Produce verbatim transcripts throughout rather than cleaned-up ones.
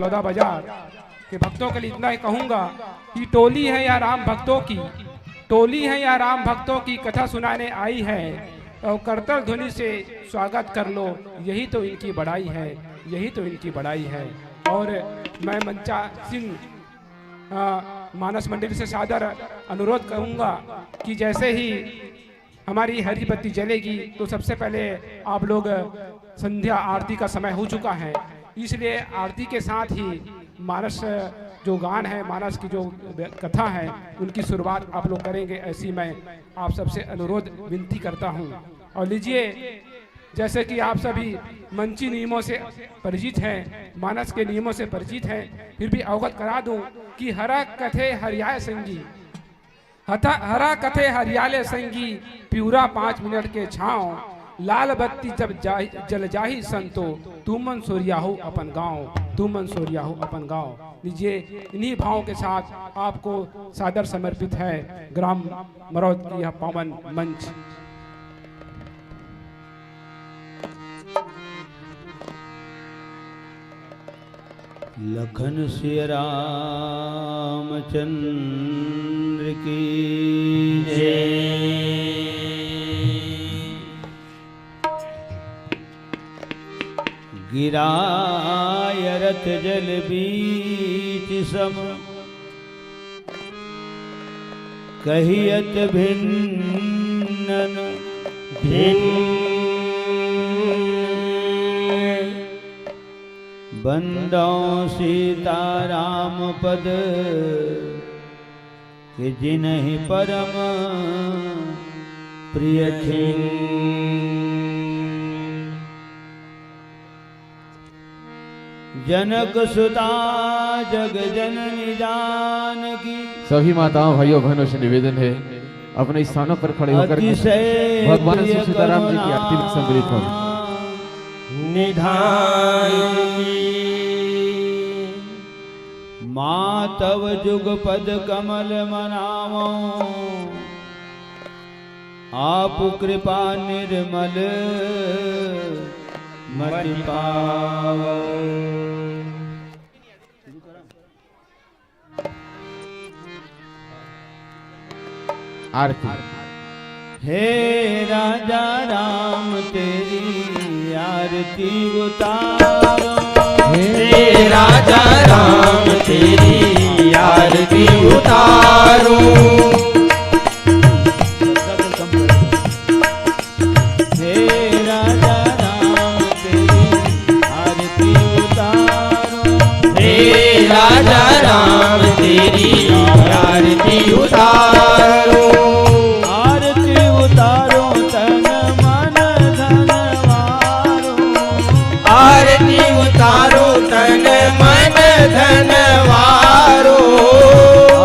बलौदा बाजार के भक्तों के लिए इतना ही कहूँगा कि टोली है या राम भक्तों की, टोली है या राम भक्तों की कथा सुनाने आई है और करताल ध्वनि से स्वागत कर लो, यही तो इनकी बड़ाई है, यही तो इनकी बड़ाई है। और मैं मंचासीन, अ, मानस मंडली से सादर अनुरोध करूँगा कि जैसे ही हमारी हरी बत्ती जलेगी तो सबसे पहले आप लोग, संध्या आरती का समय हो चुका है, इसलिए आरती के साथ ही मानस जो गान है, मानस की जो कथा है, उनकी शुरुआत आप लोग करेंगे, ऐसी मैं आप सबसे अनुरोध विनती करता हूँ। और लीजिए, जैसे कि आप सभी मंची नियमों से परिचित हैं, मानस के नियमों से परिचित हैं, फिर भी अवगत करा दूं कि हरा कथे हरियाय संगी, हथा-, हरा कथे हरियाले संगी, पिउरा पाँच मिनट के छाँव, लाल बत्ती जब जाहि-, जल जाही संतो, तुमन सोरियाहू अपन गाँव, तुमन सोरियाहू अपन गाँव। लीजिए, इन्हीं भावों के साथ आपको सादर समर्पित है ग्राम मरौद की यह पावन मंच। लखन सिया रामचंद्र की जय। गिराय रथ जल बीच सम, कहियत भिन्नन भिन्न। बंदौ सीताराम पद के जिनहि परम प्रिय खिन। जनक सुता जग जननी जानकी। सभी माताओं, भाइयों, बहनों से निवेदन है, अपने स्थानों पर खड़े होकर के अतिशय भगवान प्रिय श्री सीताराम जी की करुणा आरती में सम्मिलित हों। निधान की। माँ तव जुग पद कमल मनावो, आप कृपा निर्मल मति पावो। आरती। हे राजा राम तेरी आरती उतारो। हे राजा राम तेरी आरती उतारो। हे राजा राम तेरी आरती उतारो। हे राजा राम तेरी आरती उतारो। आरती उतारो तन मन धन वारो। आरती उतारो तन मन धन वारो।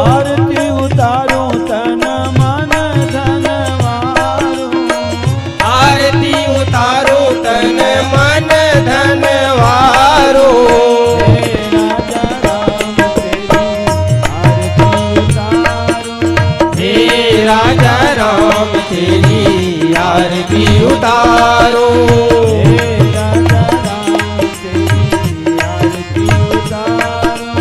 आरती उतारो तन मन धन वारो। आरती उतारो तन मन धन वारो। हे राजा राम तेरी आरती उतारो। हे राजा राम तेरी आरती उतारो। हे राजा राम तेरी आरती उतारो।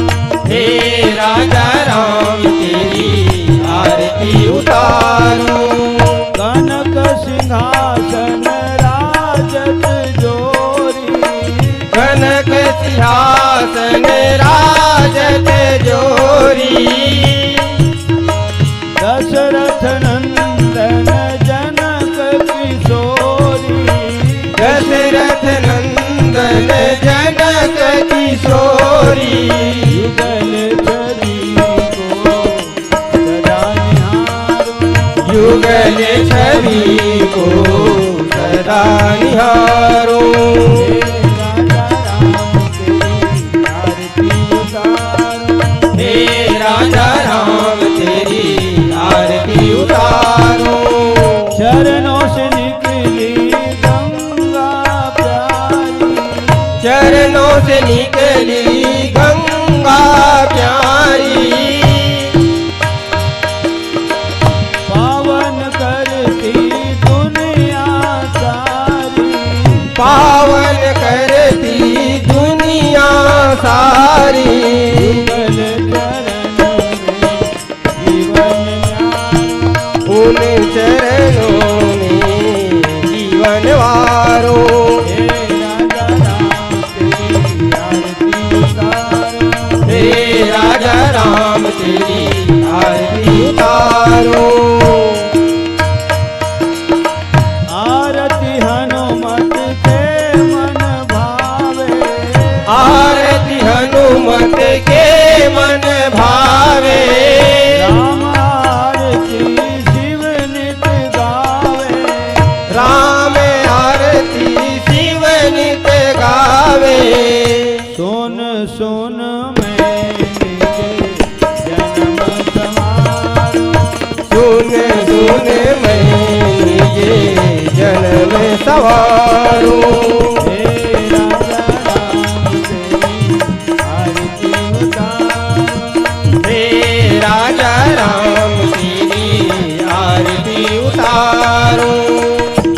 हे राजा राम तेरी आरती उतारो। कनक सिंहासन राजत जोरी। कनक सिंहासन राजत जोरी। दशरथ नंदन जनक किशोरी। दशरथ नंदन जनक किशोरी। युगल छवि को सदा निहारो। युगल छवि को सदा निहारो। हे राजा राम तेरी आरती उतारो। हे राजा राम तेरी आरती उतारो। चरणों से निकली गंगा प्यारी। चरणों से निकली गंगा प्यारी। पावन करती दुनिया सारी। पावन हरी। युगल चरण में जीवन न्यारो। उन चरणों में जीवन वारो। हे राजा राम तेरी आरती उतारो। हे राजा राम तेरी आरती उतारो। आरती हनुमत के मन भावे। आरती हनुमत के मन भावे। राम आरती शिव नित गावे। राम आरती शिव नित गावे। सुन सुन मैं निज जन्म समारो। सुन सुन मैं निज जन्म समारो। हे राजा राम तेरी आरती उतारो। हे राजा राम तेरी आरती उतारो।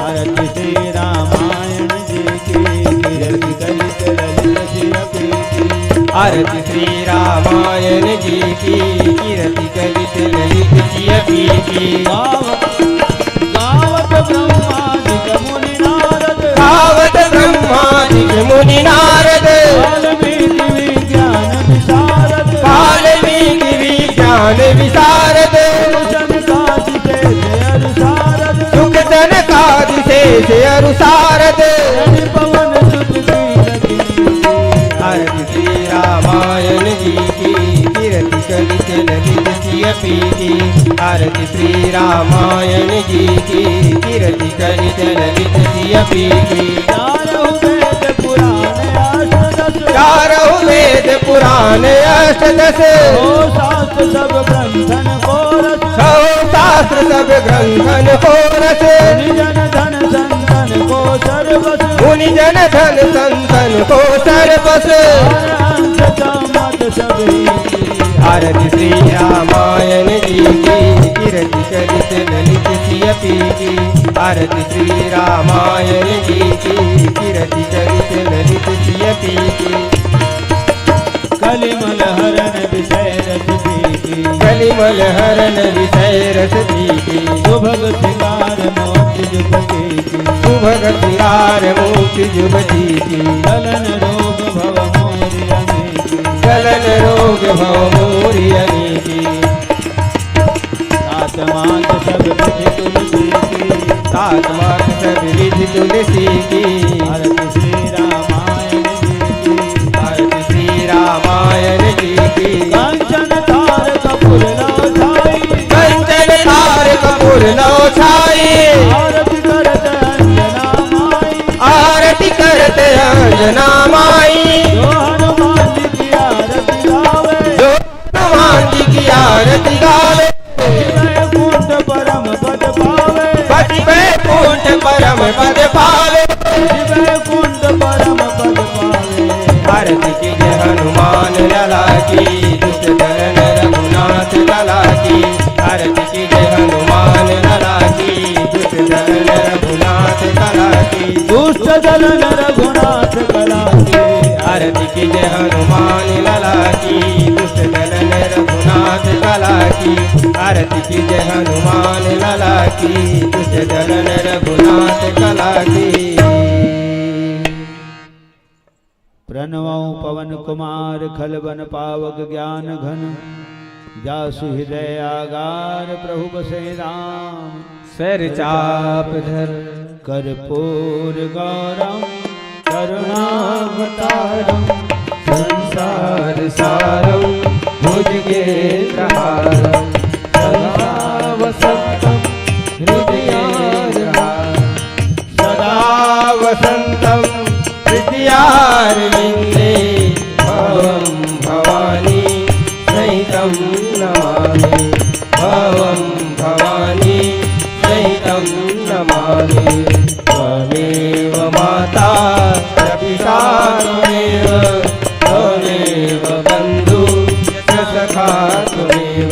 आरती श्री रामायण जी की, कीरति कलित ललित जिय पीति। आरती श्री रामायण जी की, कीरति कलित ललित जिय पीति। गाव-, गावत ब्रह्मादिक मुनि नारद। गावत ब्रह्मादिक मुनि नारद। वाल्मीकि विज्ञान विशारद। वाल्मीकि विज्ञान विशारद। सुख सनकादि शेष अरु सारद। सुख सनकादि शेष अरु सारद। रवि पवन सुत कीरति। आरती श्री रामायण जी की, कीरति कलित ललित जिय पीति। आरती श्री रामायण जी की, कीरति कलित ललित जिय पीति। चारहु वेद पुराण अष्टदश। चारहु वेद पुराण अष्टदश। छहो शास्त्र सब ग्रंथन को रस। छहो शास्त्र सब ग्रंथन को रस। मुनि जन धन संतन को सर्वस। मुनि जन धन संतन को सर्वस। हर अंश का मत सब ही। आरती श्री रामायण जी की, कीरति कलित ललित जिय पीति। आरती श्री रामायण जी की, कीरति कलित ललित जिय पीति। कलिमल हरण विषय रस पीति। कलिमल हरण विषय रस पीति। सुभग सिंगार मोति जुगति। सुभग सिंगार मोति जुगति। गलन रोग भव मोरि अनेकी। गलन रोग भव मोरि अनेकी। सात मात सब विधि तुलसी की। सात मात सब विधि तुलसी की। आरती श्री रामायण जी की। आरती श्री रामायण जी की। कंचन थार कपूर लो छाई। कंचन थार कपूर लो छाई। आरती करत अंजना माई। आरती करत अंजना माई। जो हनुमान जी की आरती गावे। जो हनुमान जी की आरती गावे। पति वैकुंठ परम पद पावे। पति वैकुंठ परम पद पावे। पति वैकुंठ परम पद पावे। आरती कीजे हनुमान लला की, दुष्ट दलन रघुनाथ लला की। आरती कीजे हनुमान लला की, दुष्ट दलन रघुनाथ लला की। दुष्ट दलन रघुनाथ लला की। आरती कीजे हनुमान लला की, दुष्ट दलन रघुनाथ लला की। आरती कीजे हनुमान लला की, दुष्ट दलन रघुनाथ लला की। प्रणवं पवन कुमार खल बन पावक ज्ञान घन। जासु हृदय आगार प्रभु बसे राम। सर चाप धर। कर्पूर गौरम करुणावतारम। संसार सारम भुजगेन्द्रहारम। सदा वसंतम हृदयारविंदे। सदा वसंतम हृदयारविंदे। भवं भवानी सहितं नमामि। भवं भवानी सहितं नमामि। त्वमेव माता च पिता त्वमेव, त्वमेव बंधु च सखा त्वमेव।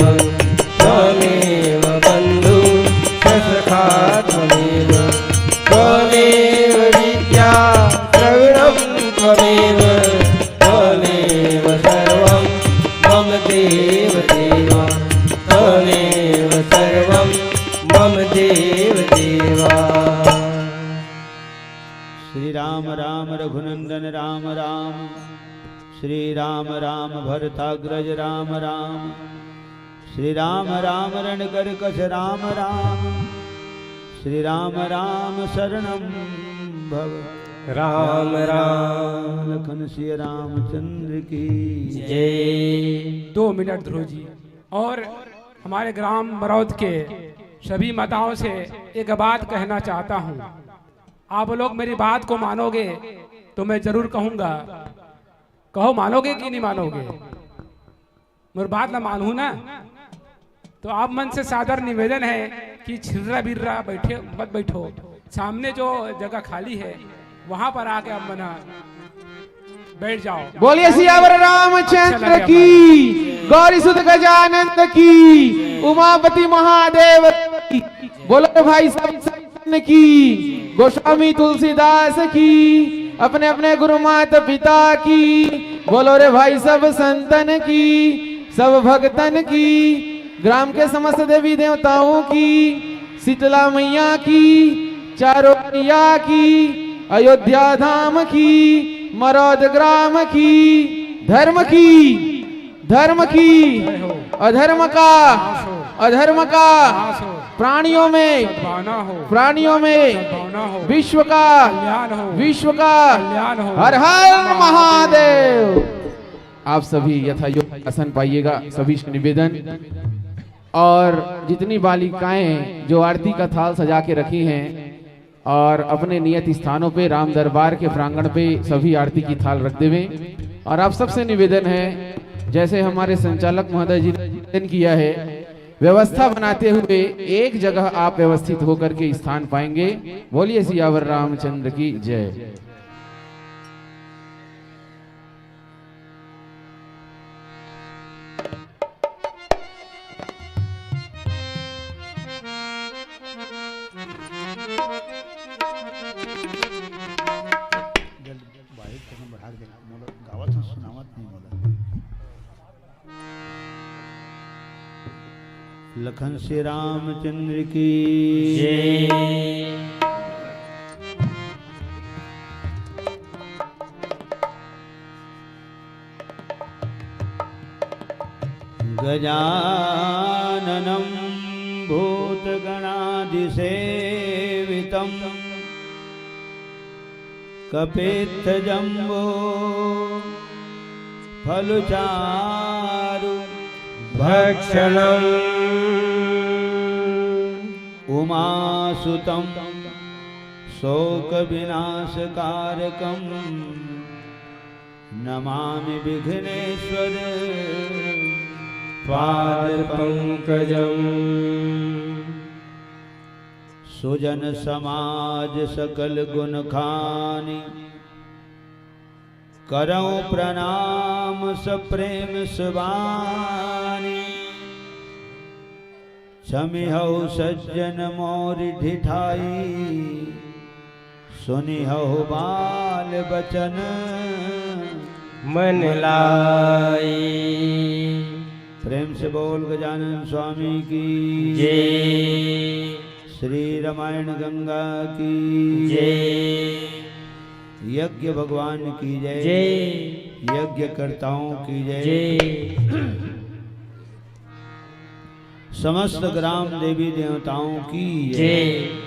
श्री राम राम भरताग्रज राम राम, श्री राम राम रणकरकस राम राम, श्री राम राम शरणम भव। राम राम। लखन सिया रामचंद्र की जय। दो मिनट ध्रुव जी, और हमारे ग्राम मरौद के सभी माताओं से एक बात कहना चाहता हूँ। आप लोग मेरी बात को मानोगे तो मैं जरूर कहूँगा। कहो, मानोगे कि नहीं मानोगे? मोर बात ना मानहू ना, तो आप मन से सादर निवेदन है कि छिर्रा बिर्रा बैठे मत बैठो। सामने जो जगह खाली है, वहां पर आके आप मन बैठ जाओ। बोलिए सियावर रामचंद्र की, गौरी सुत गजानंद की, उमापति महादेव की। बोलो रे भाई सब संतन की, गोस्वामी तुलसीदास की, अपने अपने गुरु माता पिता की। बोलो रे भाई सब संतन की, सब भक्तन की, ग्राम के समस्त देवी देवताओं की, शीतला मैया की, चारों मैया की, अयोध्या धाम की, मरौद ग्राम की, धर्म की, धर्म की, अधर्म का, अधर्म का, प्राणियों में, प्राणियों में, विश्व का, विश्व का, हर हर महादेव। आप सभी यथा योग्य आसन पाइएगा, सभी से निवेदन। और जितनी बालिकाएं जो आरती का थाल सजा के रखी हैं और अपने नियत स्थानों पे राम दरबार के प्रांगण पे सभी आरती की थाल रख देवें। और आप सबसे निवेदन है, जैसे हमारे संचालक महोदय जी ने निवेदन किया है, व्यवस्था बनाते हुए एक जगह आप व्यवस्थित होकर के स्थान पाएंगे। बोलिए सियावर रामचंद्र की जय। जल्दी, जल्दी, बाहिर तक बढ़ा के मोला गावत हूँ, सुनावत नहीं मोला। लखन सिया रामचंद्र की जय। गजाननं भूतगणादिसेवितं कपित्थजम्बो फलचारु भक्षणम्। उमासुतं शोकविनाशकारकं नमामि विघ्नेश्वर पादपङ्कजम्। सुजन समाज सकल गुण खानी, करौ प्रणाम सप्रेम सुबानी। छमिहौ सज्जन मोर ढिठाई, सुनिहौ बाल बचन मन लाई। प्रेम से बोल गजानन स्वामी की जय। श्री रामायण गंगा की जय। यज्ञ भगवान की जय। जय। यज्ञ कर्ताओं की जय। जय। समस्त ग्राम देवी देवताओं की जय। जय।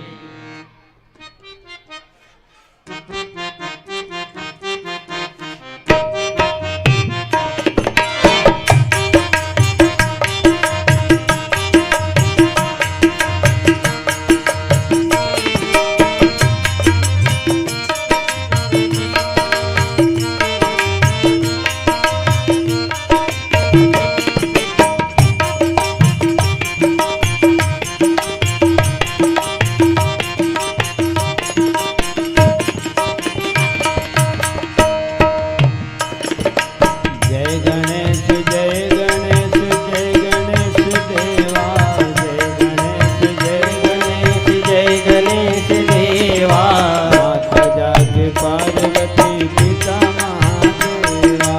जय गणेश, जय गणेश, जय गणेश देवा। जय गणेश, जय गणेश, जय गणेश देवा। माता जाके पार्वती पिता महादेवा।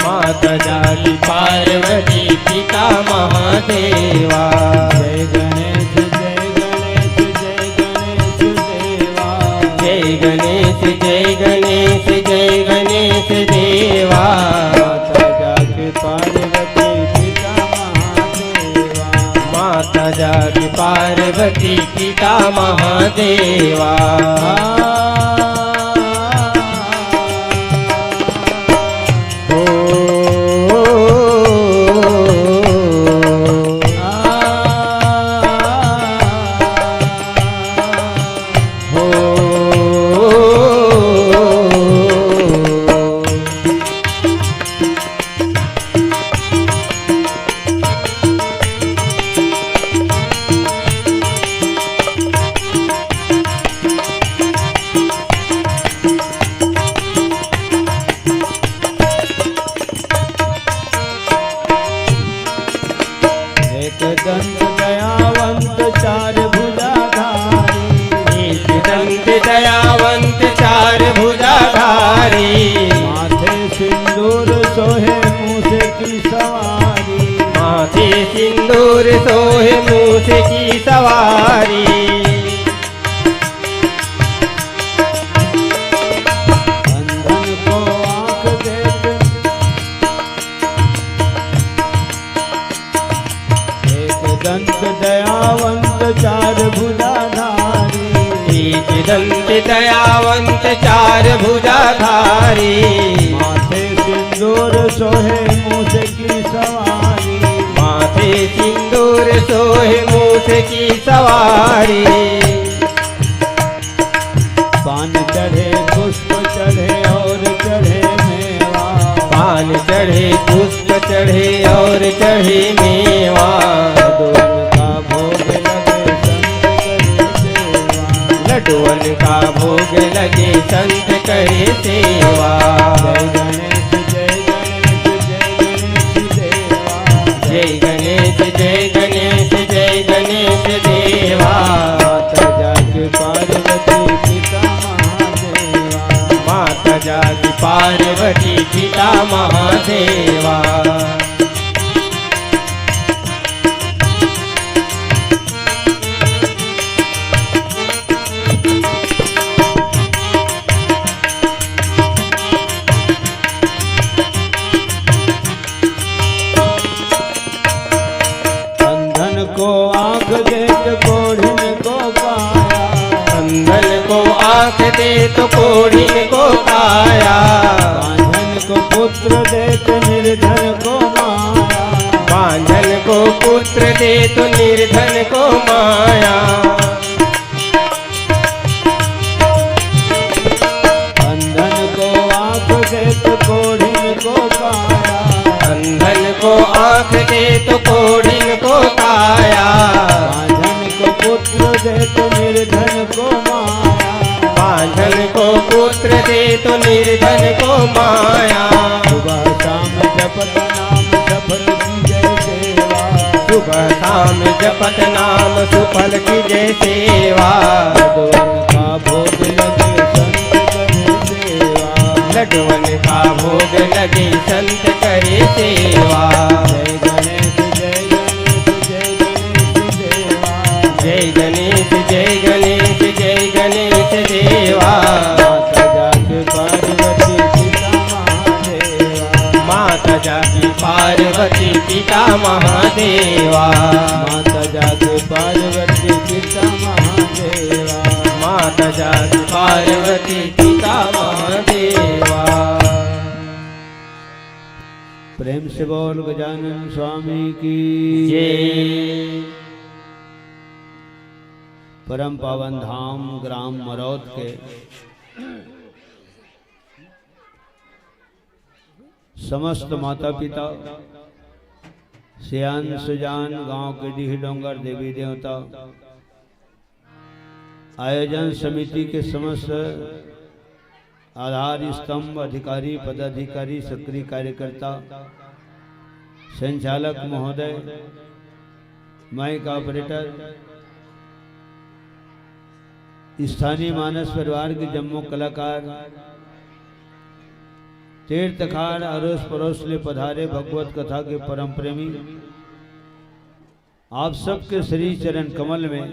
माता जाके पार्वती पिता महादेवा। जय गणेश, जय गणेश, जय गणेश देवा। जय गणेश, जय गणेश, जय गणेश देवा। पिता महादेवा। ओ, ओ, एक दंत दयावंत चार भुजाधारी। एक दंत दयावंत चार भुजाधारी। माथे सिंदूर सोहे मूस की सवारी। माथे सिंदूर सोहे मूस की सवारी। अंधन को आंख देत एक दंत दयावंत चार भुजाधारी। एक दंत दयावंत चार भुजाधारी। माथे सिंदूर सोहे मूस की सवारी। माथे सिंदूर सोहे मूस की सवारी। पान चढ़े, पुष्प चढ़े और चढ़े मेवा। पान चढ़े, पुष्प चढ़े और चढ़े मेवा। लड्डुअन का भोग लगे, संत करे सेवा। लड्डुअन का भोग लगे, संत करे सेवा। जय गणेश, जय गणेश, जय गणेश देवा। जय गणेश, जय गणेश, जय गणेश देवा। माता जाके पार्वती पिता महादेवा। माता जाके पार्वती पिता महादेवा। अंधन को आंख देत कोढ़िन को काया। अंधन को आंख देत कोढ़िन को काया। बांझन को पुत्र देत निर्धन को माया। बांझन को पुत्र देत निर्धन को माया। अंधन को आंख देत कोढ़िन को काया। अंधन को आंख देत कोढ़िन को काया। बांझन को पुत्र देत निर्धन को माया। बांझन को पुत्र देत निर्धन को माया। सुबह शाम जपत नाम सफल कीजे सेवा। सुबह शाम जपत नाम सुफल कीजे सेवा। लड्डुअन का भोग लगे संत करे सेवा। लड्डुअन का भोग लगे संत करे सेवा। जय गणेश, जय गणेश, जय गणेश देवा। जय गणेश, जय गणेश, जय गणेश देवा। माता जाके पार्वती पिता महादेवा। माता जाके पार्वती पिता महादेवा। माता जाके पार्वती पिता महादेवा। माता जाके पार्वती पिता महादेवा। प्रेम से बोल गजानन स्वामी की जय। परम पावन धाम ग्राम मरौत के समस्त माता पिता, सियान सुजान, गांव के डीह डोंगर देवी देवता, आयोजन समिति के समस्त आधार स्तंभ, अधिकारी, पदाधिकारी, सक्रिय कार्यकर्ता, संचालक महोदय, माइक ऑपरेटर, स्थानीय मानस परिवार के जम्मो कलाकार, तीर्थकार, अरोस परोस ले पधारे भगवत कथा के परम प्रेमी, आप सबके श्री चरण कमल में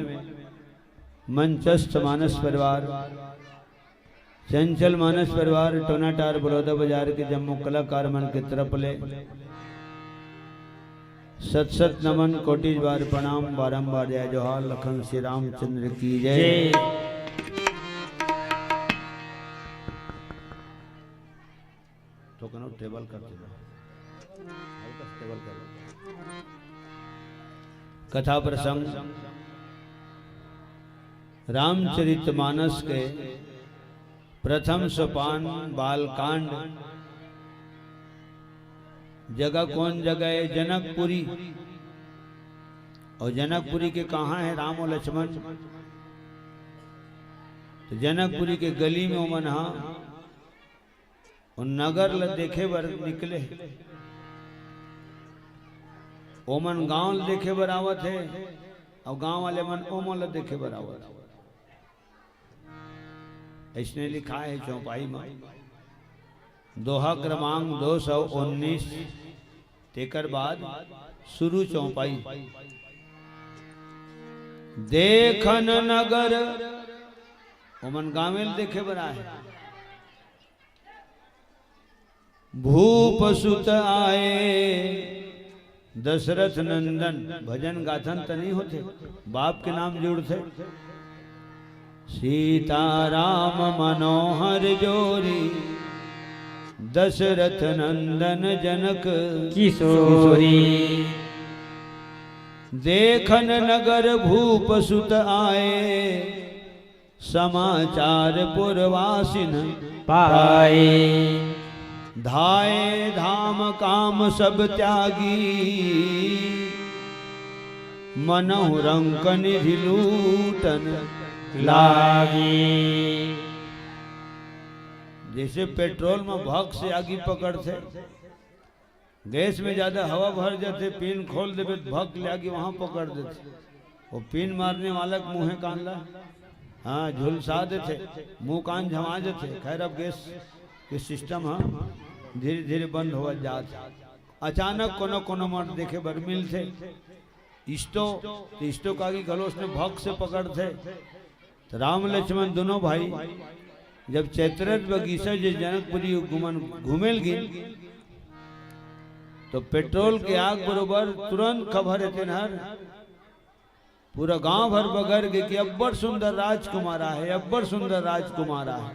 मंचस्थ मानस परिवार, चंचल मानस परिवार, टोनाटार बलौदा बाजार के जम्मो कलाकार मन के तरफ ले सत सत नमन, कोटि बार प्रणाम, बारंबार जय जोहार, लखन श्री रामचंद्र की जय। जय। थोकन टेबल कर दे। टेबल कर। कथा प्रसंग रामचरितमानस के प्रथम सोपान बालकांड। जगह कौन जगह है? जनकपुरी। और जनकपुरी के कहाँ है राम और लक्ष्मण? तो जनकपुरी के गली में ओमन हा ओ नगर ल देखे बर निकले। ओमन गांव ल देखे बर आवत हे, अउ गांव वाले मन ओमन ल देखे बर आवत हे। अइसने लिखाय हे चौपाई म, दोहा क्रमांक दो सौ उन्नीस, तेकर बाद शुरू चौपाई। देखन नगर, ओमन गांवे ल देखे बर आए। भूप सुत आए दशरथ नंदन, भजन गाथन त नहीं होथे, बाप के नाम जुड़थे। सीताराम मनोहर जोरी, दशरथ नंदन जनक किशोरी। देखन नगर भूप सुत आए, समाचार पुरवासिन पाए। धाए धाम काम सब त्यागी, मनहु रंक निधि लूटन लागी। जैसे पेट्रोल में भक से आगी पकड़थे, गैस में ज्यादा हवा भर जाथे, पिन खोल देबे त भक ले आगी वहां पकड़ देथे। वो पिन मारने वाला के मुंहे कान ला, हाँ, झुलसा देथे, मुंह कान झमा देथे। खैर, अब गैस के सिस्टम ह धीरे धीरे बंद होवत जात हे। अचानक कोनो कोनो मन देखे बर मिलथे। इस्तो, तो इस्तो कागी घलो उसने भक से पकड़थे। तो राम लक्ष्मण दोनों भाई जब चैतरथ बगीचा जे जनकपुरी घूमन घूमेल गिन, तो पेट्रोल के आग बरोबर तुरंत खबर हे तेनहर, पूरा गांव भर बगर गे कि अब्बड़ सुंदर राजकुमार आहे, अब्बड़ सुंदर राजकुमार आहे।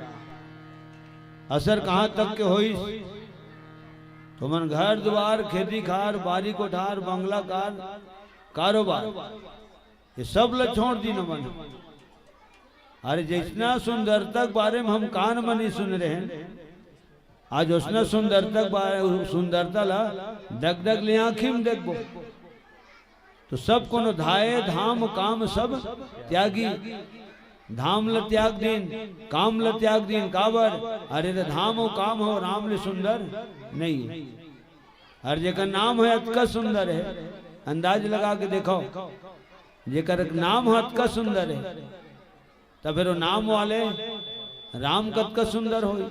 असर कहां तक के होइस? तो मन घर दुवार, खेती खार, बारी कोठार, बंगला कार, कारोबार, ये सब ल छोड़ दीन मन। अरे, जैसना सुंदरता के बारे में हम कान म नहीं सुन रहे हैं, आज उसना सुंदरता के बारे, सुंदरता ला दग दग ले आंखी में देखबो। तो सब कोनो धाए धाम काम सब त्यागी, धाम ल त्याग दीन, काम ल त्याग दीन। काबर? अरे, रे, धाम अउ काम हो राम ले सुंदर नहीं हे। अउ जेकर नाम हे अतका सुंदर हे, अंदाज लगा के देखो, जेकर नाम हे अतका सुंदर हे, त फेर वो नाम वाले राम कतका सुंदर होही।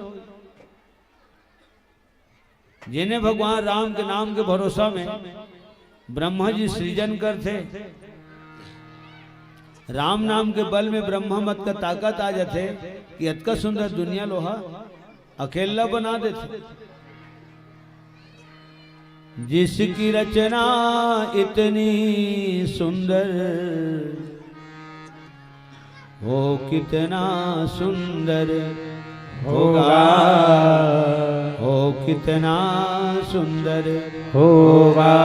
जेने भगवान राम के नाम के भरोसा में ब्रह्मा जी सृजन करथे, राम नाम के बल में ब्रह्मा म अतका ताकत आ जाथे कि अतका सुंदर दुनिया ल ओहा अकेल्ला बना देथे। जिसकी रचना इतनी सुंदर, वो कितना सुंदर होगा, होगा। वो कितना सुंदर होगा।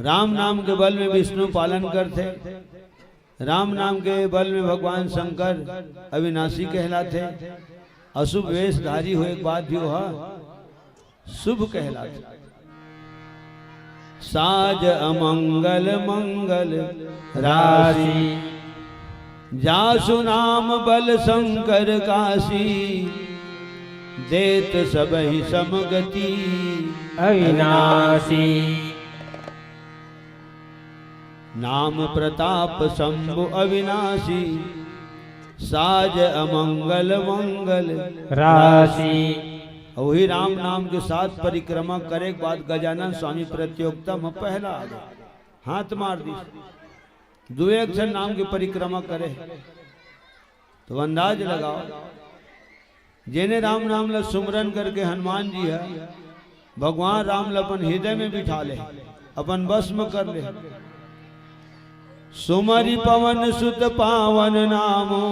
राम नाम के बल में विष्णु पालन करथे, राम नाम के बल में भगवान शंकर अविनाशी कहलाथे। अशुभ वेशधारी होए के बाद भी वह शुभ कहलाथे। साज अमंगल मंगल राशि, जासु नाम बल शंकर काशी, देत सबहि समगति अविनाशी। नाम प्रताप शंभु अविनाशी, साज अमंगल मंगल राशि। वही राम नाम के साथ परिक्रमा करे के बाद गजानन स्वामी प्रतियोगिता में पहला आ गया, हाथ मार दी। दू एक झन नाम के परिक्रमा करे, तो अंदाज लगाओ, जेने राम नाम ला सुमरन करके हनुमान जी ह भगवान राम ल अपन हृदय में बिठा ले, अपन बस में कर ले। सुमरि पवन सुत पावन नामो,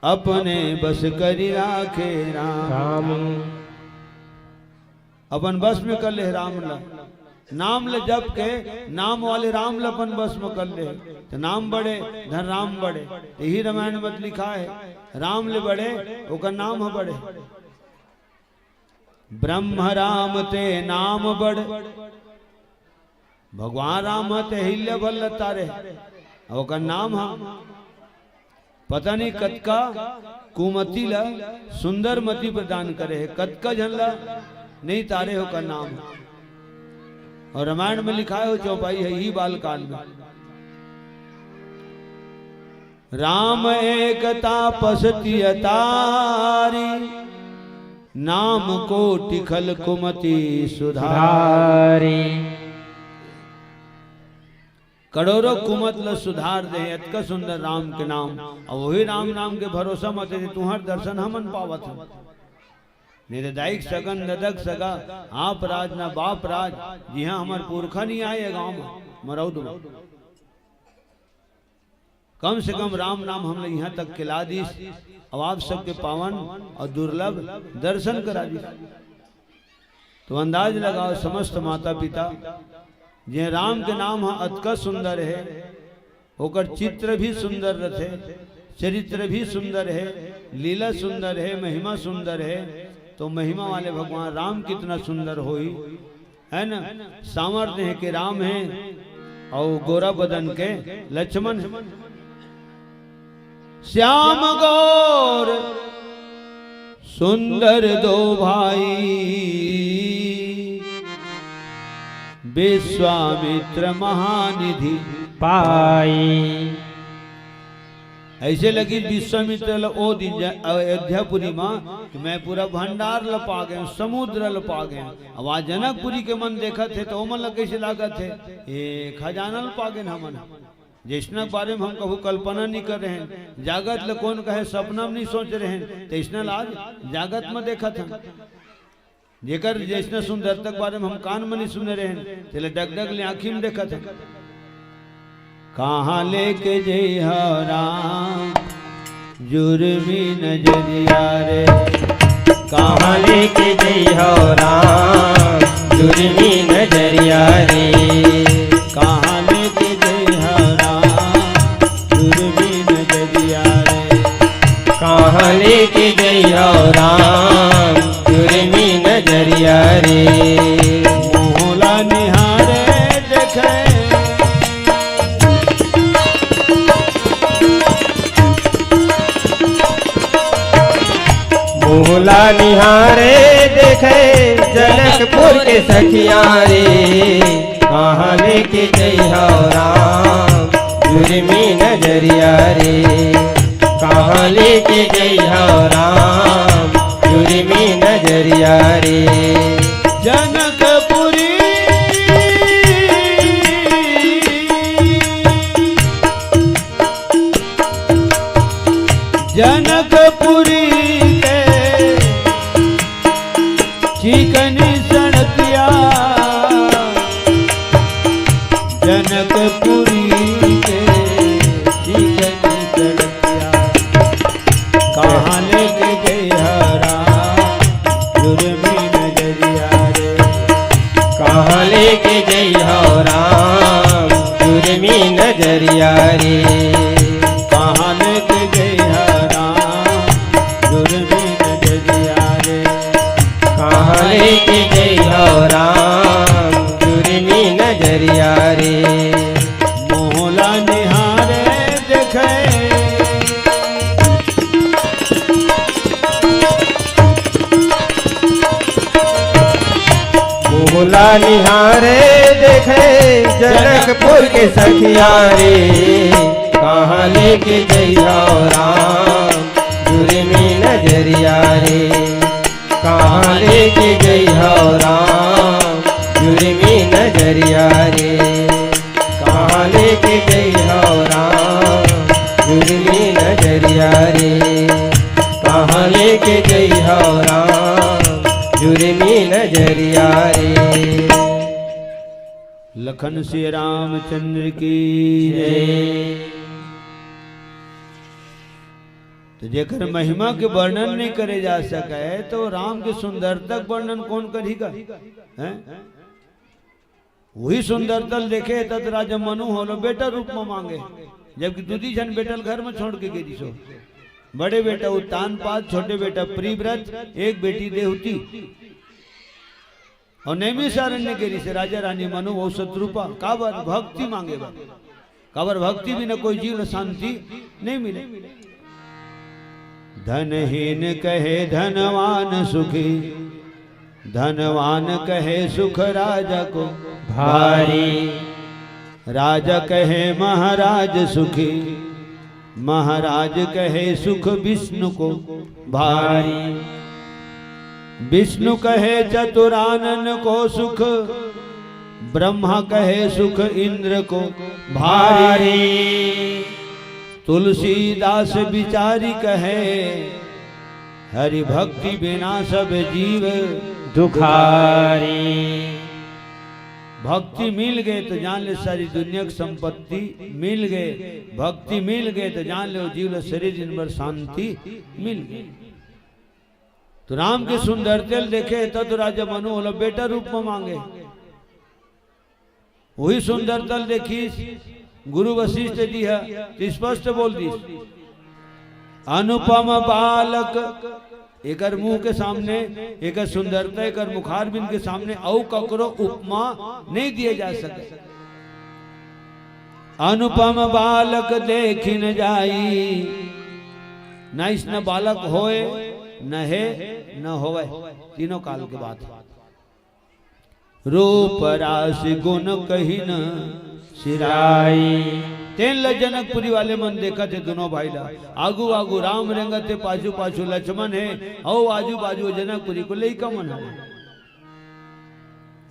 अपने बस करि राखे राम। राम। अपन बस में कर ले राम ला। नाम ले जप के, नाम वाले राम ला अपन बस में कर ले, तो नाम बढ़े, धन राम बढ़े। तो यही रामायण में लिखा है, राम ले बढ़े, ओकर नाम ह बढ़े। ब्रह्म राम ते नाम बढ़, भगवान राम ह ते हिल्ले भल्ल तारे, ओकर नाम ह। पता नहीं कतका कुमति ला सुंदर मति प्रदान करे हे, कतका झन ला नहीं तारे हे ओकर नाम ह। और रामायण में लिखाय हो चौपाई है यही बालकांड में। राम एक तापस तिय तारी, नाम कोटि खल कुमति सुधारी। सुधारी। करोड़ों कुमत ल सुधार दे, अतका सुंदर राम के नाम। और वही राम नाम के भरोसा मत दे, तुम्हार दर्शन हमन पावत हन। नहीं तो दाई के सगा न ददा के सगा, आप राज ना बाप राज, जिहाँ हमर पुरखा नहीं आए गाँव में, मरौद में। कम से कम राम नाम हमला इहाँ तक के ला दिस, अउ आप सबके पावन अउ दुर्लभ दर्शन करा दिस। तो अंदाज लगाओ, समस्त माता पिता, जे राम के नाम ह अतका सुंदर हे, ओकर चित्र भी सुंदर रथे, चरित्र भी सुंदर हे, लीला सुंदर हे, महिमा सुंदर हे, तो महिमा वाले भगवान राम कितना सुंदर होही। है ना? सांवर देह के राम हे अउ गोरा बदन के लक्ष्मण हे। श्याम गौर सुंदर दो भाई, विश्वामित्र महानिधि पाई। ऐसे लगी विश्वामित्र ल ओ दिन जा-, अयोध्यापुरी म कि मैं पूरा भंडार ल पा गए, समुद्र ल पा गए। अब आज जनकपुरी के मन देखत हे, तो ओमन ल कैसे लागत हे? ए खजाना ल पा गए हमन, जैसना के बारे में हम कभू कल्पना नहीं कर रहे हैं। जागत ल कौन कहे, सपना में नहीं सोच रहे हैं, तैसना ल आज जागत में देखत हैं। जेकर जैसने सुंदरता के बारे में हम कान में नहीं सुने रहे, तेला डगडग ले आँखी में देखत हन। कहाँ लेके जइहौ राम जुर्मी नजरिया रे, कहाँ लेके जइहौ राम जुर्मी नजरिया रे, कहाँ लेके जइहौ राम जुर्मी नजरिया रे, कहाँ लेके जइहौ राम जुर्मी नजरिया रे। मोहला निहारे देखे, मोहला निहारे देखे जनकपुर के सखिया रे, कहाँ लेके जइहौ राम जुर्मी नजरिया रे, कहाँ लेके जइहौ राम जुर्मी नजरिया रे। जनकपुरी, जनकपुरी के चिकनी सड़किया, जनकपुरी के चिकनी सड़किया, कहाँ लेके जइहौ राम जुर्मी नजरिया रे, कहाँ लेके जइहौ राम जुर्मी नजरिया रे, कहाँ लेके जइहौ राम जुर्मी नजरिया रे, कहाँ लेके जइहौ राम जुर्मी नजरिया रे। मोहला निहारे देखे, मोहला निहारे देखे जनकपुर के सखिया रे, कहाँ लेके जइहौ राम जुर्मी नजरिया रे, कहाँ लेके जइहौ राम जुर्मी नजरिया रे, कहाँ लेके जइहौ राम जुर्मी नजरिया रे, कहाँ लेके जइहौ राम उर्मी नजरिया रे। लखन श्री रामचंद्र की जय। तो जेकर महिमा के वर्णन नहीं करे जा सके, तो राम के सुंदरता के वर्णन कौन करी का? हैं? वही सुंदरता ल देखे, तत राजा मनु होलो बेटा रूप में मांगे, जबकि दूधी झन बेटा ल घर में छोड़ के गे दिसो। बड़े बेटा उत्तानपाद, छोटे बेटा प्रियव्रत, एक बेटी देवती। और नैमिषारण्य गे रिसे राजा रानी मनु अउ शतरूपा, काबर भक्ति मांगे बर। काबर भक्ति बिना कोई जीव ल शांति नहीं मिले। धनहीन कहे धनवान सुखी, धनवान कहे सुख राजा को भारी। राजा कहे महाराज सुखी, महाराज कहे सुख विष्णु को भारी। विष्णु कहे चतुरानन को सुख, ब्रह्मा कहे सुख इंद्र को भारी। तुलसीदास बिचारी कहे, हरि भक्ति बिना सब जीव दुखारी। भक्ति मिल गए तो जान ले सारी दुनिया की संपत्ति मिल गए, भक्ति मिल गए तो जान ले वो जीव ल शरीर दिन भर शांति मिल गए। तो राम के सुंदरता ल देखे, तत राजा मनु होलो बेटा रूप में मांगे। वही सुंदरता ल देखिस गुरु वशिष्ठ जी ह, तो स्पष्ट बोल दिस, अनुपम बालक। एकर मुंह के सामने, एकर सुंदरता, एकर मुखारबिंद के सामने अउ ककरो उपमा नहीं दिए जा सके। अनुपम बालक देखि न जाई, न इसने बालक होए, न हे, न होवे, तीनों काल के बात है। रूप राशि गुण कहि न सिराई। तेन ल जनकपुरी वाले मन देखत हे दोनों भाई ला, आगू आगू राम रेंगत हे, पाछू पाछू लक्ष्मण हे, अउ आजू बाजू जनकपुरी को लइका मन हे।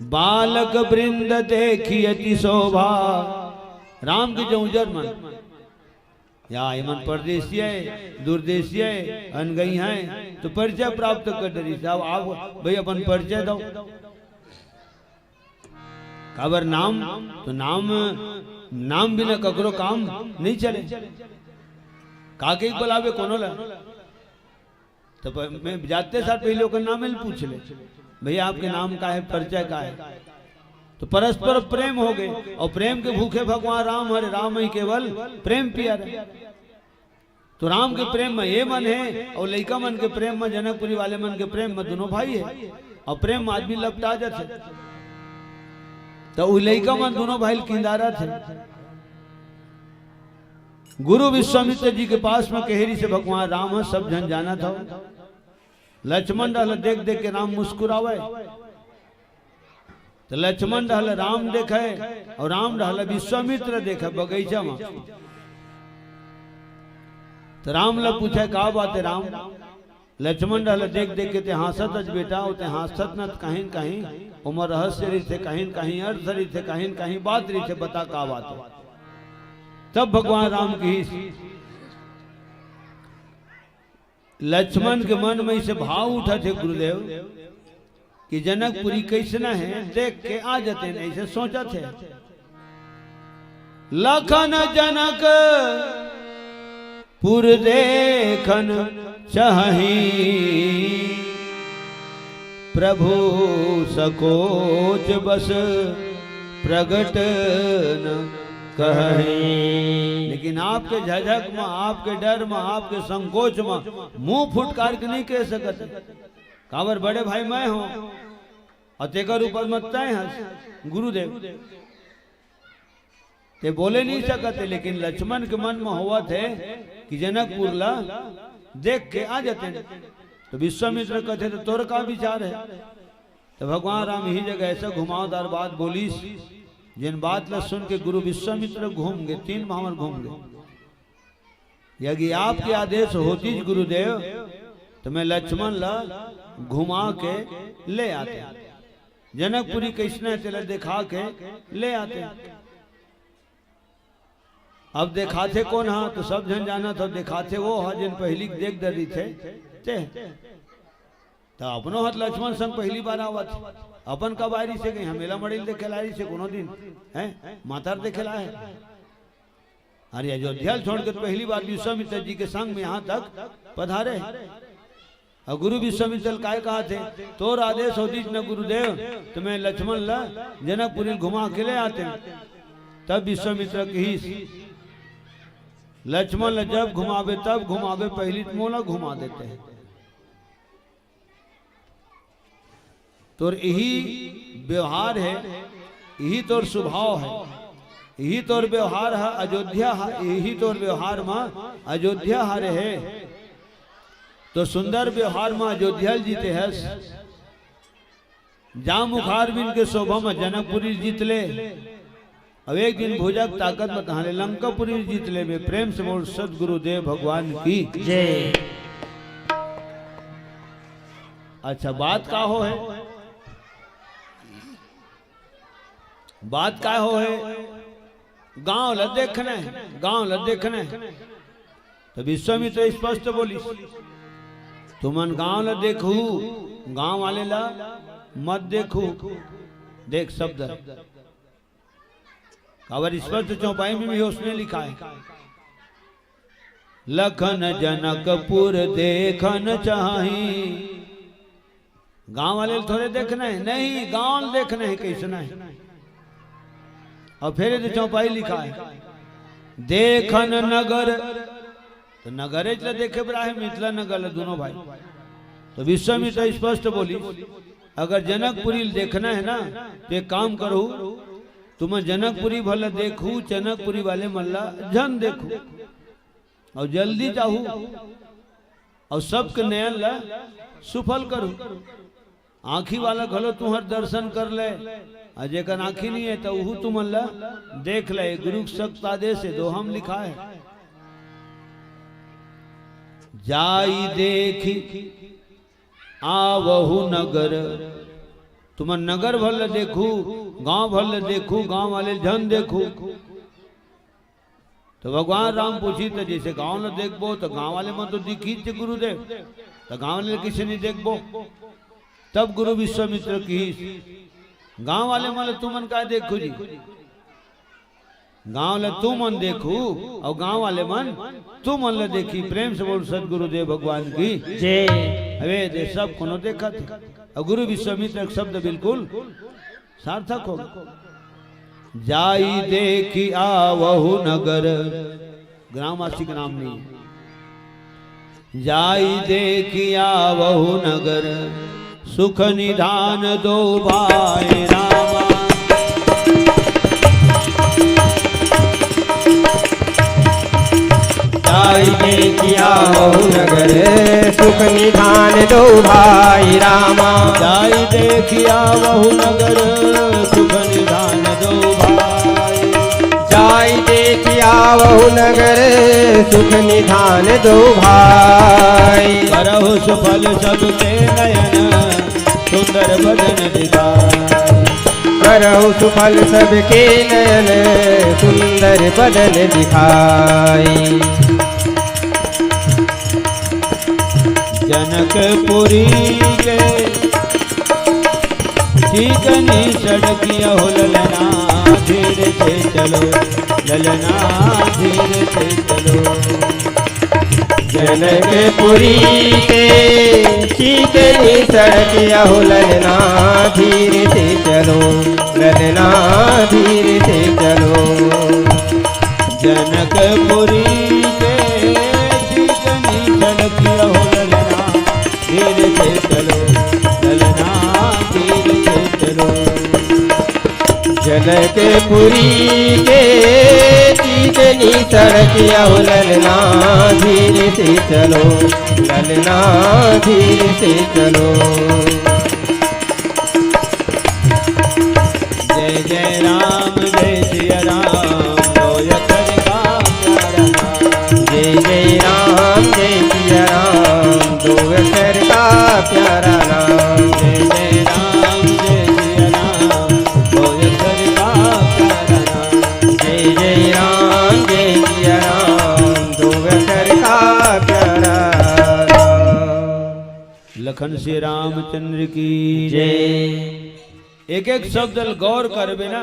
बालक वृंद देखि अति शोभा। राम के जो उजर मन, या एमन परदेसी हे, दूरदेसी हे, अनगई हे, तो परिचय प्राप्त कर डरिस। अब आप भाई अपन परिचय दो। काबर नाम, तो नाम, नाम बिना ककरो काम नहीं चले। काके बुलावे कोनो ला? तो प-, मैं जाते साथ पहले ओकर नाम ही पूछ ले, भैया आपके नाम का है, परिचय का है? तो परस्पर प्रेम हो गए, और प्रेम के भूखे भगवान राम हरे, राम ही केवल प्रेम पिया रहे। तो राम के प्रेम में ये मन है, और लइका मन के प्रेम में, जनकपुरी वाले मन के प्रेम में दोनों भाई है, और प्रेम में आदमी लपटा जाते। तो उ लइका मन दोनों भाई किंदारत है। गुरु विश्वामित्र जी के पास में कहे रिसे भगवान राम ह, सब झन जानत हो। लक्ष्मण रहल देख देख के राम मुस्कुरावे। तो लक्ष्मण रहल राम देखे और राम रहल विश्वामित्र देखे बगीचा में। तो राम ला पूछे, "का बात है राम?" लक्ष्मण रहल देख देख के, "ते हाँसत हस बेटा, और ते हाँसत न त कहीं न कहीं ओमा रहस्य रहिथे, कहीं न कहीं अर्थ रहिथे, कहीं न कहीं बात रहिथे, बता का बात है?" तब भगवान राम कहिस, लक्ष्मण के मन में इसे भाव उठत हे गुरुदेव कि जनकपुरी कैसना है, देख के आ जाते हैं, ऐसे सोचत हे। लखन जनकपुर देखन चाही, प्रभु सकोच बस प्रगट न कही। लेकिन आपके झझक में, आपके डर में, आपके संकोच में मुंह फुटकार के नहीं कह सकत। काबर बड़े भाई मैं हों, और तेकर ऊपर मत तय हस गुरुदेव। ते बोले नहीं सकत हे, लेकिन लक्ष्मण के मन में होवत हे कि जनकपुर ला देख के आ जाते। तो विश्वामित्र कहते, "तो तोर का विचार है?" तो भगवान राम यही जगह ऐसा घुमावदार बात बोलिस, जिन बात ला सुन के गुरु विश्वामित्र घूम गए, तीन भांवर घूम गए। यदि आपके आदेश होतीस गुरुदेव, तो मैं लक्ष्मण ला घुमा के ले आते, जनकपुरी कैसना हे तेला दिखा के ले आते। अब दिखाथे कोन हा, तो सब झन जानत हो, दिखाथे वो हा, जिन पहिली देख डरिथे ते। त अपनो हत लक्ष्मण संग पहली बार आवत हे। अपन कब आय रिहिसे, कहीं हमेला मड़ई ल देखे ल आय रिहिसे कोनो दिन, हैं? माता ल देखे ल आय हे। अरे, अयोध्या ल छोड़ के पहली बार विश्वामित्र जी के संग में यहाँ तक पधारे हे। अउ गुरु विश्वामित्र ल काय कहत हे, "तोर आदेश होतिस न गुरुदेव, त मैं लक्ष्मण ल जनकपुरी ल घुमा के ले आतेंव।" तब विश्वामित्र कहिस, "लक्ष्मण ल जब घुमाबे, तब घुमाबे, पहली त मोला घुमा देते।" तोर इही व्यवहार हे, इही तोर स्वभाव हे, इही तोर व्यवहार ह अयोध्या ह, इही तोर व्यवहार म अयोध्या ह रे हे। तो सुंदर व्यवहार म अयोध्या ल जीते हस। जा मुखारबिंद के शोभा म जनकपुरी ल जीत ले। अब एक दिन भुजा के ताकत म तहाँ ले लंकापुरी ल जीत लेबे। प्रेम से बोल सतगुरुदेव भगवान की। जय। अच्छा, बात का हो हे? बात का हो हे? गांव ल देखना हे, गांव ल देखना हे। त विश्वामित्र स्पष्ट बोलिस, "तुमन गांव ल देखहू, गांव वाले ल मत देखहू।" देख शब्द, काबर स्पष्ट चौपाई में भी उसने लिखा हे, "लखन जनकपुर देखन चाही।" गांव वाले ल थोरे देखना हे, नहीं, गांव ल देखना हे, कइसना हे। अउ फेर ये दे चौपाई लिखा हे, "देखन नगर।" त नगरेच ल देखे बर आए हे, मिथिला नगर ल, दूनों भाई। त विश्वामित्र स्पष्ट बोलिस, "अगर जनकपुरी ल देखना हे ना, त एक काम करहू, तुमन जनकपुरी भर ल देखहू, जनकपुरी वाले मन ल झन देखहू, अउ जल्दी जाहू, अउ सबके नयन ल सुफल करहू।" आँखी वाला घलो तुंहर दर्शन कर ले, अउ जेकर आँखी नइ हे, त उहू तुमन ल देख ले। गुरु के सख्त आदेश हे, दोहा म लिखा हे, "जाई देखी आवहु नगर।" तुमन नगर भर ल देखहू, गांव भर ल देखहू, गांव वाले झन देखहू। त भगवान राम पूछिस, "त जइसे गांव ल देखबो, त गांव वाले मन तो दिखही च गुरुदेव, त गांव वाले ल कइसे नइ देखबो?" तब गुरु विश्वामित्र कहिस, "गांव वाले मन ल तुमन काय देखहू जी? गांव ल तुमन देखहू, अउ गांव वाले मन तुमन ल देखही।" प्रेम से बोल सतगुरुदेव भगवान की। जय। अबे दे, सब कोनो देखत हे, अउ गुरु विश्वामित्र के शब्द बिल्कुल सार्थक हो गे। जाई देखी आवहु नगर, ग्रामवासी के नाम नहीं। जाई देखी आवहु नगर, सुख निधान दो भाई रामा। जाई देखी आवहु नगर, सुख निधान दो भाई रामा। जाई देखी आवहु नगर, सुख निधान दो भाई। जाई देखी आवहु नगर, सुख निधान दो भाई। करहु सुफल सबके नयन, सुंदर बदन दिखाई। करहु सुफल सबके नयन, सुंदर बदन दिखाई। जनकपुरी के चिकनी सड़किया हो ललना, धीरे से चलो, ललना धीरे से चलो। जनकपुरी के चिकनी सड़किया हो ललना, धीरे से चलो, ललना धीरे से चलो। जनकपुरी के चिकनी सड़किया हो ललना, धीरे से चलो, ललना धीरे से चलो। जनकपुरी के चिकनी सड़किया हो ललना, धीरे से चलो, ललना धीरे से चलो। जय जय राम, जय सिया राम, दो अक्षर का प्यारा नाम। जय जय राम, जय सिया राम, दो अक्षर का प्यारा नाम। जय जय राम, जय सिया राम, दो अक्षर का प्यारा नाम। जय जय राम, जय सिया राम, दो अक्षर का प्यारा नाम। लखन लखन श्री रामचंद्र की जय। एक एक शब्द ल गौर करबे ना,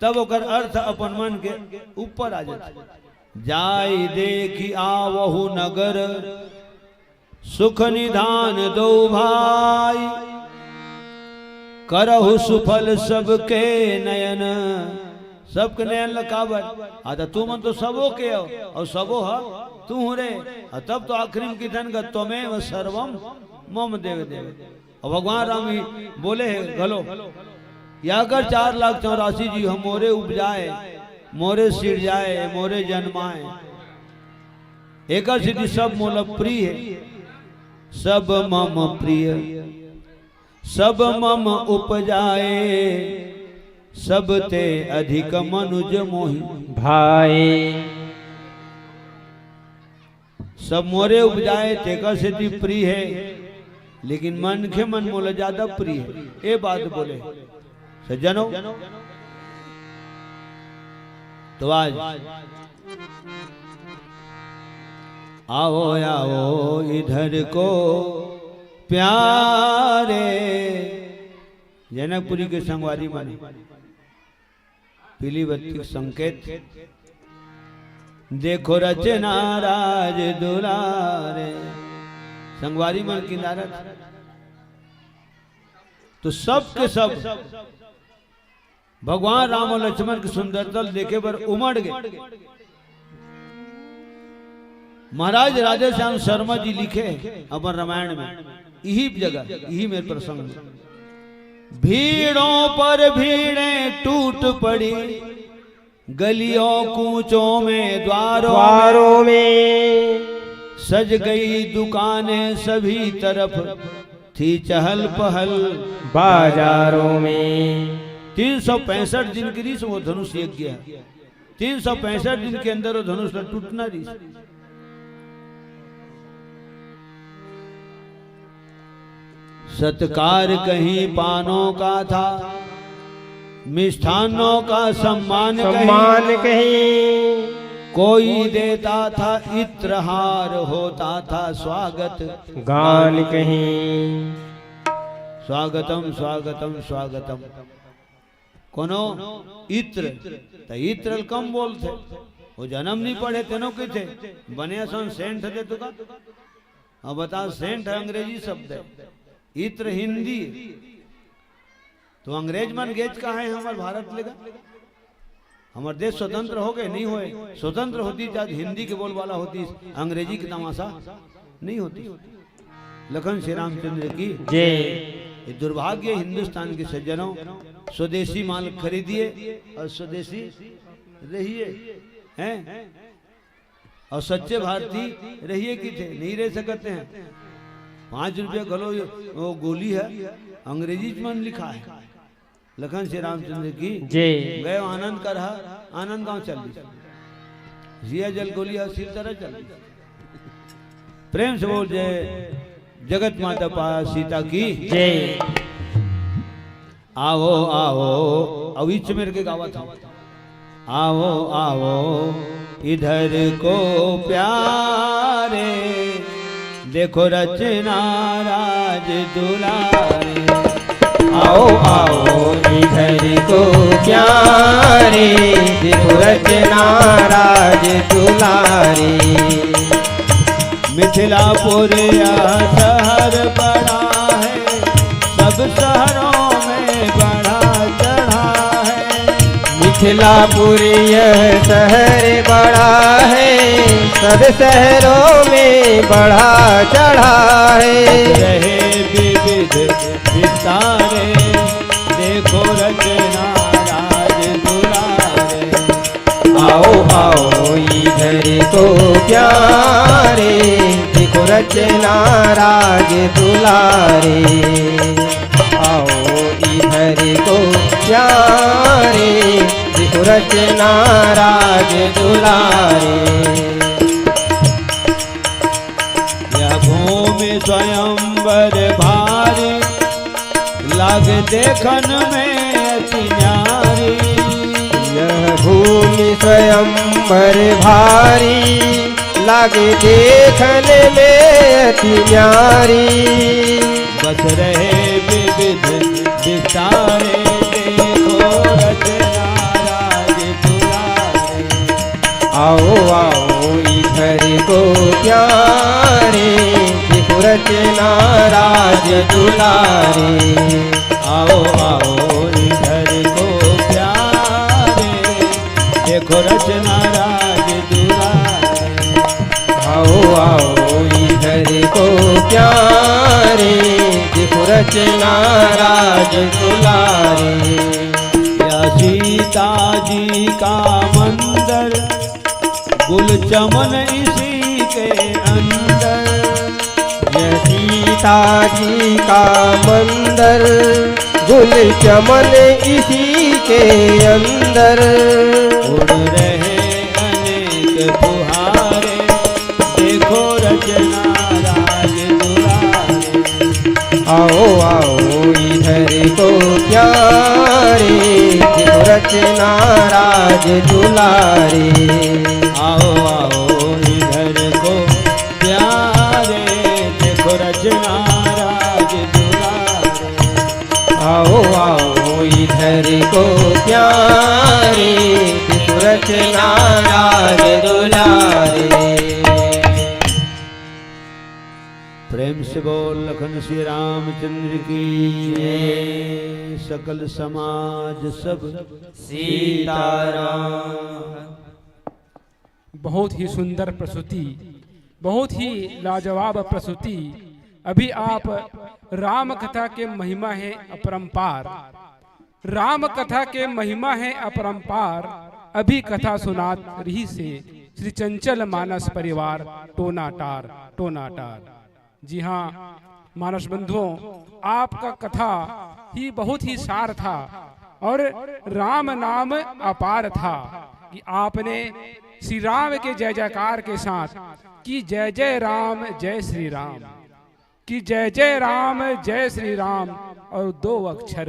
तब ओकर अर्थ अपन मन के ऊपर आ जाथे। जाय देखि आवहु नगर, सुख निधान दो भाई, करहु सुफल सबके नयन। सबके नयन ल काबर? आ त तुमन तो सबो के हो, अउ सबो ह तुहूं रे। अउ तब तो आखिरी में किथन का, त्वमेव सर्वम मम देव देव। अउ भगवान राम ही बोले हे घलो, या अगर चार लाख चौरासी जी हो मोरे उपजाए, मोरे सिरजाए, मोरे जन्माए, एकर सेती सब मोला प्रिय हे, सब मम प्रिय, सब मम उपजाए, सब ते अधिक मनुज मोहि भाए। सब मोरे उपजाए, तेकर सेती प्रिय हे, लेकिन मनखे मन मोला ज्यादा प्रिय हे। ए बात बोले सज्जनों, तो आज आओ आओ इधर को प्यारे, जनकपुरी के संगवारी मन, पीली बत्ती के संकेत। देखो रचना राज दुलारे, संगवारी मन किनारत। तो सब के सब भगवान राम अउ लक्ष्मण के सुंदरता ल देखे बर उमड़ गे। महाराज राधेश्याम शर्मा जी लिखे अपन रामायण में, इही जगह, इही मेर प्रसंग में, भीड़ों पर भीड़ें टूट पड़ी, गलियों कूचों में द्वारों में, द्वारों में। सज गई दुकानें सभी तरफ, थी चहल पहल बाजारों में। तीन सौ पैंसठ दिन के रिहिस वो धनुष यज्ञ, तीन सौ पैंसठ दिन के अंदर वो धनुष ला टूटना रिहिस। सत्कार कहीं पानों का था, मिष्ठानों का सम्मान कहीं। सम्मान कहीं। कोई देता था इत्रहार, होता था स्वागत गान कहीं। स्वागतम, स्वागतम, स्वागतम। कोनो इत्र, त इत्र ल कम बोलथे, वो जनम नहीं पढ़े तेनो कहिथे, बने असन सेंट दे तो का। अब बता, सेंट अंग्रेजी शब्द हे, इत्र हिंदी हे। तो अंग्रेज मन गेच कहाँ हे हमर भारत ले गा? हमर देश स्वतंत्र हो गे? नहीं होय। स्वतंत्र होतिस त हिंदी के बोलबाला होतिस, अंग्रेजी के तमाशा नहीं होतिस। लखन श्री रामचंद्र की जय। ये दुर्भाग्य हे हिंदुस्तान के सज्जनों, स्वदेशी माल खरीदिए अउ स्वदेशी रहिए, हैं? अउ सच्चे भारतीय रहिए कहिथे, नहीं रह सकत हे। पाँच रुपया घलो वो गोली हे, अंग्रेजी मन लिखाय हे। लखन श्री रामचंद्र की जय। गए आनंद करहा, आनंद गांव चल दिस। जिया जल गोली अउ सिलतरा चल दिस। प्रेम से बोल जय जगत माता पा सीता की जय। आओ आओ, अउ इच मेर के गावत हूँ। आओ आओ इधर को प्यारे, देखो रचना राज दुलारे। आओ आओ इधर को प्यारे, देखो रचना राज दुलारे। मिथिलापुर यह शहर बड़ा है, सब शहरों में बढ़ा चढ़ा है। मिथिलापुर यह शहर बड़ा है, सब शहरों में बढ़ा चढ़ा है। रहे विविध विस्तारे, देखो रचना राज दुलारे। आओ आओ इधर को प्यारे, देखो रचना राज दुलारे। आओ इधर को प्यारे, देखो रचना राज दुलारे। यह भूमि स्वयंवर भारी, लाग देखन में अति न्यारी। यह भूमि स्वयंवर भारी, लागे देखन में अति न्यारी। बस रहे विविध विस्तारे, देखो रचना राज दुलारे। आओ आओ इधर को प्यारे, देखो रचना राज दुलारे। आओ आओ इधर को प्यारे, देखो रचना राज दुलारे। आओ आओ इधर को प्यारे, देखो रचना राज दुलारे। या सीता जी का मंदिर, गुलचमन इसी के अंदर। यह सीता जी का मंदिर, गुलचमन इसी के अंदर। उड़ रहे अनेक फुहारे, देखो रचना राज दुलारे। आओ आओ इधर को प्यारे, देखो रचना राज दुलारे। आओ आओ इधर को प्यारे, देखो रचना राज दुलारे। आओ आओ इधर को प्यारे, देखो रचना राज दुलारे। प्रेम से बोल लखन श्री रामचंद्र की जय। सकल समाज सब सीताराम। बहुत ही सुंदर प्रस्तुति, बहुत ही लाजवाब प्रस्तुति। अभी आप राम कथा के महिमा है अपरंपार, राम कथा के महिमा है अपरंपार। अभी कथा सुनात रहिसे श्री चंचल मानस परिवार टोनाटार, टोनाटार। जी हाँ, मानस बंधुओं, आपका कथा ही बहुत ही सार था और राम नाम अपार था कि आपने श्री राम के जय जयकार के साथ कि जय जय राम, जय श्री राम, कि जय जय राम, जय श्री राम, और दो अक्षर